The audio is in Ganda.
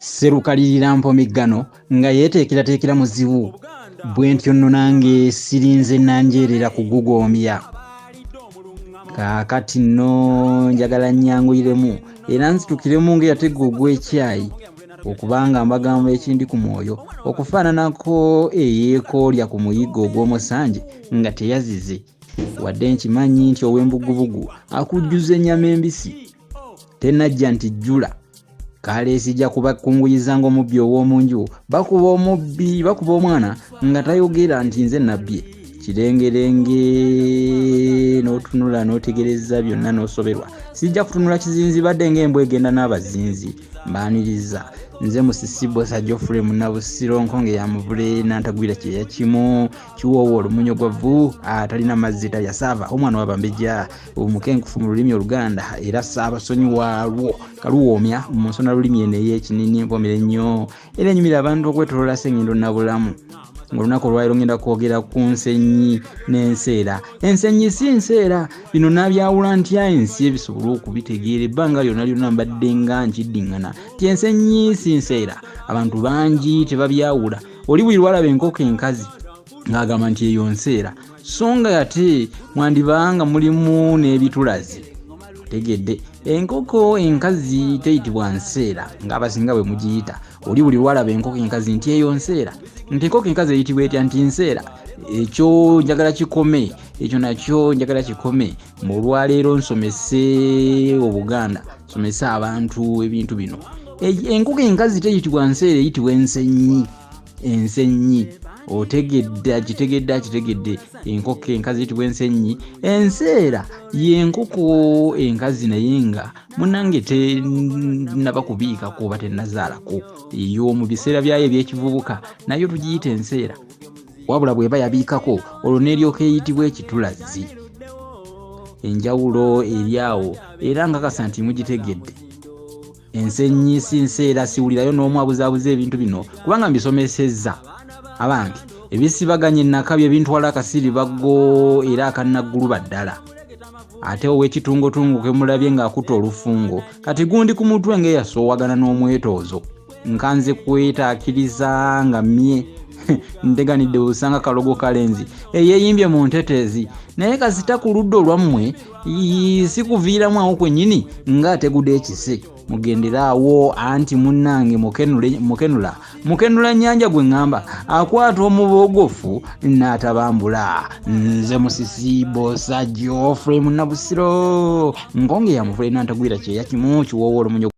Sserukalirira mpomiggano nga yeeteekerateekera muzibu. Bwe ntyo nno nange sirinze nanjeerera kugugombya. Kaakati nno njagala nnyanguyiremu era nzitukiremu ng'eyatega ogw'ekyayi okubanga mbagamba ekindi ku mwoyo okufaananako eyeekoolya ku muyiggo ogw'omusanje nga teyazize. Wadde nkimanyi nti ow'embugubugu akujjuza ennyama embisi tennajja nti jjula. Kale sijja kubakunguyiza ng'omubbi ow'omu nju bakuba omubbi bakuba omwana nga tayogera nti nze nabbye. Kirengerenge n'otunula n'otegereza byonna n'osoberwa. Sijja kutunula kizinzibadde ng'embwa egenda n'abazinzi. Mbaaniriza nze Musisi Bbosa Geoffrey Munnabusiro Nkonge ya Muvule Nantagwira kyeya kimu kiwoowa olumunyo gwa vvu atalina mazzi talya saava omwana w'Abambejja omukenkufu mu lulimi Oluganda era Ssaabasonyi waalwo kaluwoomya mu nsona lulimi eno ey'ekinini empomera ennyo era enyumira abantu okwetoloola Ssengendo Nabulamu. Ng'olunaku olwaleero ngenda kwogera ku nsenyi n'enseera. Ensenyi si nseera, bino nabyawula ntya ensi ebisobole okubitegeera? Ebbanga lyonna lyonna mbadde nga nkiddiŋŋana nti ensenyi si nseera. Abantu bangi tebabyawula. Oli buli lwalaba enkoko enkazi ng'agamba nti eyo nseera, so nga ate mwandibanga mulimu n'ebitulazi. Otegedde, enkoko enkazi teyitibwa nseera ng'abasinga bwe mugiyita. Oli buli lwalaba enkoko enkazi nti eyo nseera, nti enkoko enkazi eyitibwa etya? Nti nseera. Ekyo njagala kikome, ekyo nakyo njagala kikome. Mu lwaleero nsomese Obuganda, nsomese abantu ebintu bino. Enkoko enkazi teyitibwa nseera, eyitibwa ensenyi. Ensenyi otegedde, akitegedde, akitegedde. Enkoko enkazi eyitibwa ensenyi. Enseera y'enkoko enkazi naye nga munnange tennaba kubiikako oba tennazaalako, eyo mu biseera byayo eby'ekivubuka nayo tugiyita enseera. Wabula bw'eba yabiikako olwo n'eryoka eyitibwa ekitulazi. Enjawulo eri awo era nkakasa nti mugitegedde. Ensenyi si nseera, siwulirayo n'omu abuzaabuza ebintu bino kubanga mbisomesezza. Abange ebisibaganya ennaka bye bintwala akasiribaggo era akannagguluba ddala. Ate ow'ekitungotungo ke mulabye ng'akutte olufungo kati gundi ku mutwe ng'eyasoowagana n'omwetoozo. Nkanze kwetaakiriza nga mmye nteganidde busanga kalogo kalenzi eyeeyimbye mu nteteezi, naye kasita ku ludda olwammwe si kuviiramu awo kwennyini ng'ategudde ekise. Mugendere awo anti munnange mukenula mukenula nnyanja gwe ŋŋamba akwata omubogofu n'atabambula. Nze Musisi Bbosa Geoffrey Munnabusiro Nkonge ya Muvule Nantagwira kyeya kimu kiwoowa olumunyo.